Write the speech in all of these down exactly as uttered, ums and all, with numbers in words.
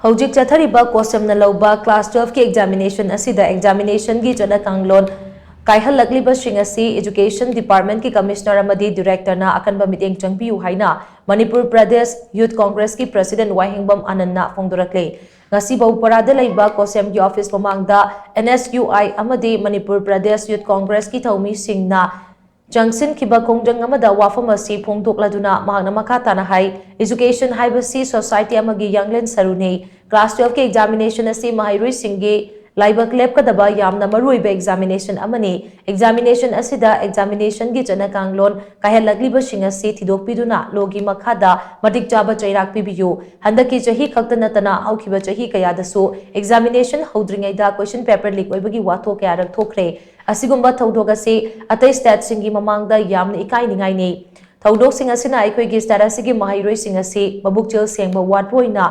ꯍꯧꯖꯤꯛ ꯆꯠꯊꯔꯤꯕ ꯀꯣꯁꯦꯝꯅ ꯂꯧꯕ class twelve ꯀꯤ examination ꯑꯁꯤꯗ examination ꯒꯤ ꯆꯠꯅ ꯀꯥꯡꯂꯣꯟ ꯀꯥꯏꯍꯜꯂꯛꯂꯤꯕꯁꯤꯡ ꯑꯁꯤ Education Department ꯀꯤ Commissioner ꯑꯃꯗꯤ Director ꯅ ꯑꯀꯟꯕ ꯃꯤꯠꯌꯦꯡ ꯆꯪꯕꯤꯌꯨ ꯍꯥꯏꯅ ꯃꯅꯤꯄꯨꯔ ꯄ꯭ꯔꯗꯦꯁ Youth Congress ꯀꯤ President ꯋꯥꯍꯦꯡꯕꯝ ꯑꯅꯟꯅ ꯐꯣꯡꯗꯣꯔꯛꯂꯤ꯫ ꯉꯁꯤ ꯕꯧꯄꯔꯥꯗ ꯂꯩꯕ ꯀꯣꯁꯦꯝꯒꯤ office ꯃꯃꯥꯡꯗ N S U I ꯑꯃꯗꯤ ꯃꯅꯤꯄꯨꯔ ꯄ꯭ꯔꯗꯦꯁ Youth Congress ꯀꯤ ꯊꯧꯃꯤꯁꯤꯡꯅ ꯆꯪꯁꯤꯟꯈꯤꯕ ꯈꯣꯡꯖꯪ ꯑꯃꯗ ꯋꯥꯐꯝ ꯑꯁꯤ ꯐꯣꯡꯗꯣꯛꯂꯗꯨꯅ ꯃꯍꯥꯛꯅ ꯃꯈꯥ ꯇꯥꯅ ꯍꯥꯏ, Education ꯍꯥꯏꯕꯁꯤ society ꯑꯃꯒꯤ ꯌꯥꯡꯂꯦꯟ ꯁꯔꯨꯅꯤ꯫ Class twelve ꯀꯤ examination ꯑꯁꯤ ꯃꯍꯩꯔꯣꯏꯁꯤꯡꯒꯤ ꯂꯥꯏꯕꯛ ꯂꯦꯞꯀꯗꯕ ꯌꯥꯝꯅ ꯃꯔꯨꯑꯣꯏꯕ examination ꯑꯃꯅꯤ꯫ Examination ꯑꯁꯤꯗ examination ꯒꯤ ꯆꯠꯅ ꯀꯥꯡꯂꯣꯟ ꯀꯥꯏꯍꯜꯂꯛꯂꯤꯕꯁꯤꯡ ꯑꯁꯤ ꯊꯤꯗꯣꯛꯄꯤꯗꯨꯅ law ꯒꯤ ꯃꯈꯥꯗ ꯃꯇꯤꯛ ꯆꯥꯕ ꯆꯩꯔꯥꯛ ꯄꯤꯕꯤꯌꯨ꯫ ꯍꯟꯗꯛꯀꯤ ꯆꯍꯤ ꯈꯛꯇ ꯅꯠꯇꯅ ꯍꯧꯈꯤꯕ ꯆꯍꯤ ꯀꯌꯥꯗꯁꯨ examination ꯍꯧꯗ꯭ꯔꯤꯉꯩꯗ question paper leak ꯑꯣꯏꯕꯒꯤ ꯋꯥꯊꯣꯛ ꯀꯌꯥꯔꯛ ꯊꯣꯛꯈ꯭ꯔꯦ꯫ ꯑꯁꯤꯒꯨꯝꯕ ꯊꯧꯗꯣꯛ ꯑꯁꯤ ꯑꯇꯩ state ꯁꯤꯡꯒꯤ ꯃꯃꯥꯡꯗ ꯌꯥꯝꯅ ꯏꯀꯥꯏꯅꯤꯡꯉꯥꯏꯅꯤ꯫ ꯊꯧꯗꯣꯛꯁꯤꯡ ꯑꯁꯤꯅ ꯑꯩꯈꯣꯏꯒꯤ state ꯑꯁꯤꯒꯤ ꯃꯍꯩꯔꯣꯏꯁꯤꯡ ꯑꯁꯤ ꯃꯕꯨꯛꯆꯦꯜ ꯁꯦꯡꯕ ꯋꯥꯠꯄ ꯑꯣꯏꯅ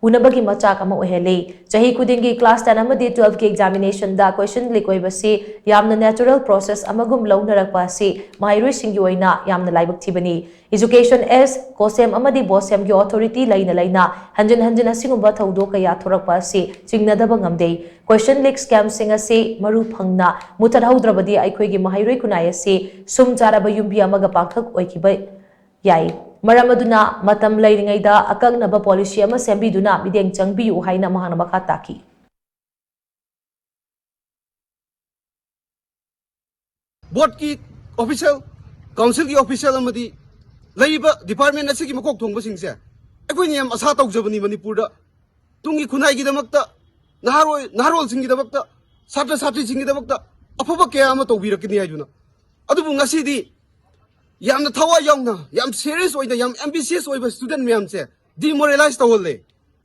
ꯎꯅꯕꯒꯤ ꯃꯆꯥꯛ ꯑꯃ ꯑꯣꯏꯍꯜꯂꯤ꯫ ꯆꯍꯤ ꯈꯨꯗꯤꯡꯒꯤ class ten ꯑꯃꯗꯤ twelve ꯀꯤ examination ꯗ question leak ꯑꯣꯏꯕꯁꯤ ꯌꯥꯝꯅ natural process ꯑꯃꯒꯨꯝ ꯂꯧꯅꯔꯛꯄ ꯑꯁꯤ ꯃꯍꯩꯔꯣꯏꯁꯤꯡꯒꯤ ꯑꯣꯏꯅ ꯌꯥꯝꯅ ꯂꯥꯏꯕꯛ ꯊꯤꯕꯅꯤ꯫ Education S, COHSEM ꯑꯃꯗꯤ BOSEM ꯒꯤ authority ꯂꯩꯅ ꯂꯩꯅ ꯍꯟꯖꯤꯟ ꯍꯟꯖꯤꯟ ꯑꯁꯤꯒꯨꯝꯕ ꯊꯧꯗꯣꯛ ꯀꯌꯥ ꯊꯣꯔꯛꯄ ꯑꯁꯤ ꯆꯤꯡꯅꯗꯕ ꯉꯝꯗꯦ꯫ Question leak scam ꯁꯤꯡ ꯑꯁꯤ ꯃꯔꯨ ꯐꯪꯅ ꯃꯨꯠꯊꯠꯍꯧꯗ꯭ꯔꯕꯗꯤ ꯑꯩꯈꯣꯏꯒꯤ ꯃꯍꯩꯔꯣꯏ ꯈꯨꯟꯅꯥꯏ ꯑꯁꯤ ꯁꯨꯝ ꯆꯥꯔꯕ ꯌꯨꯝꯕꯤ ꯑꯃꯒ ꯄꯥꯡꯊꯛ ꯑꯣꯏꯈꯤꯕ ꯌꯥꯏ꯫ ꯃꯔꯝ ꯑꯗꯨꯅ ꯃꯇꯝ ꯂꯩꯔꯤꯉꯩꯗ ꯑꯀꯛꯅꯕ policy ꯑꯃ ꯁꯦꯝꯕꯤꯗꯨꯅ ꯃꯤꯠꯌꯦꯡ ꯆꯪꯕꯤꯌꯨ ꯍꯥꯏꯅ ꯃꯍꯥꯛꯅ ꯃꯈꯥ ꯇꯥꯈꯤ꯫ Board ꯀꯤ official, council ꯒꯤ official ꯑꯃꯗꯤ ꯂꯩꯔꯤꯕ department ꯑꯁꯤꯒꯤ ꯃꯀꯣꯛ ꯊꯣꯡꯕꯁꯤꯡꯁꯦ ꯑꯩꯈꯣꯏꯅ ꯌꯥꯝ ꯑꯁꯥ ꯇꯧꯖꯕꯅꯤ꯫ ꯃꯅꯤꯄꯨꯔꯗ ꯇꯨꯡꯒꯤ ꯈꯨꯟꯅꯥꯏꯒꯤꯗꯃꯛꯇ, ꯅꯍꯥꯔꯣꯜ ꯅꯍꯥꯔꯣꯜꯁꯤꯡꯒꯤꯗꯃꯛꯇ, ꯁꯥꯇ꯭ꯔ ꯁꯥꯇ꯭ꯔꯤꯁꯤꯡꯒꯤꯗꯃꯛꯇ ꯑꯐꯕ ꯀꯌꯥ ꯑꯃ ꯇꯧꯕꯤꯔꯛꯀꯅꯤ ꯍꯥꯏꯗꯨꯅ꯫ ꯑꯗꯨꯕꯨ ꯉꯁꯤꯗꯤ ꯌꯥꯝꯅ ꯊꯋꯥꯏ ꯌꯥꯎꯅ, ꯌꯥꯝ serious ꯑꯣꯏꯅ, ꯌꯥꯝ ambitious ꯑꯣꯏꯕ student ꯃꯌꯥꯝꯁꯦ demoralize ꯇꯧꯍꯜꯂꯦ,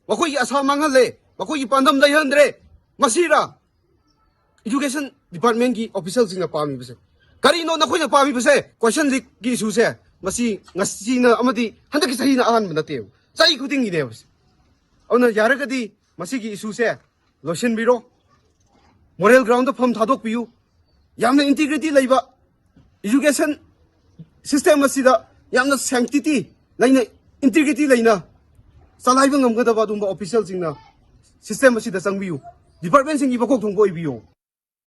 ꯃꯈꯣꯏꯒꯤ ꯑꯁꯥ ꯃꯥꯡꯍꯜꯂꯦ, ꯃꯈꯣꯏꯒꯤ ꯄꯥꯟꯗꯝ ꯂꯩꯍꯟꯗ꯭ꯔꯦ꯫ ꯃꯁꯤꯔꯥ education department ꯀꯤ official ꯁꯤꯡꯅ ꯄꯥꯝꯃꯤꯕꯁꯦ? ꯀꯔꯤꯅꯣ ꯅꯈꯣꯏꯅ ꯄꯥꯝꯃꯤꯕꯁꯦ? Question leak ꯀꯤ issue ꯁꯦ ꯃꯁꯤ ꯉꯁꯤꯅ ꯑꯃꯗꯤ ꯍꯟꯗꯛꯀꯤ ꯆꯍꯤꯅ ꯑꯍꯥꯟꯕ ꯅꯠꯇꯦꯕ, ꯆꯍꯤ ꯈꯨꯗꯤꯡꯒꯤꯅꯦꯕ꯫ ꯑꯗꯨꯅ ꯌꯥꯔꯒꯗꯤ ꯃꯁꯤꯒꯤ issue ꯁꯦ ꯂꯣꯏꯁꯤꯟꯕꯤꯔꯣ, moral ground ꯗ ꯐꯝ ꯊꯥꯗꯣꯛꯄꯤꯌꯨ꯫ ꯌꯥꯝꯅ integrity ꯂꯩꯕ education system ꯑꯁꯤꯗ ꯌꯥꯝꯅ sanctity ꯂꯩꯅ, integrity ꯂꯩꯅ ꯆꯂꯥꯏꯕ ꯉꯝꯒꯗꯕ ꯑꯗꯨꯒꯨꯝꯕ ꯑꯣꯐꯤꯁꯤꯌꯦꯜꯁꯤꯡꯅ ꯁꯤꯁꯇꯦꯝ ꯑꯁꯤꯗ ꯆꯪꯕꯤꯌꯨ꯫ ꯗꯤꯄꯥꯔꯠꯃꯦꯟꯁꯤꯡꯒꯤ ꯃꯀꯣꯛ ꯊꯣꯡꯕ ꯑꯣꯏꯕꯤꯌꯨ꯫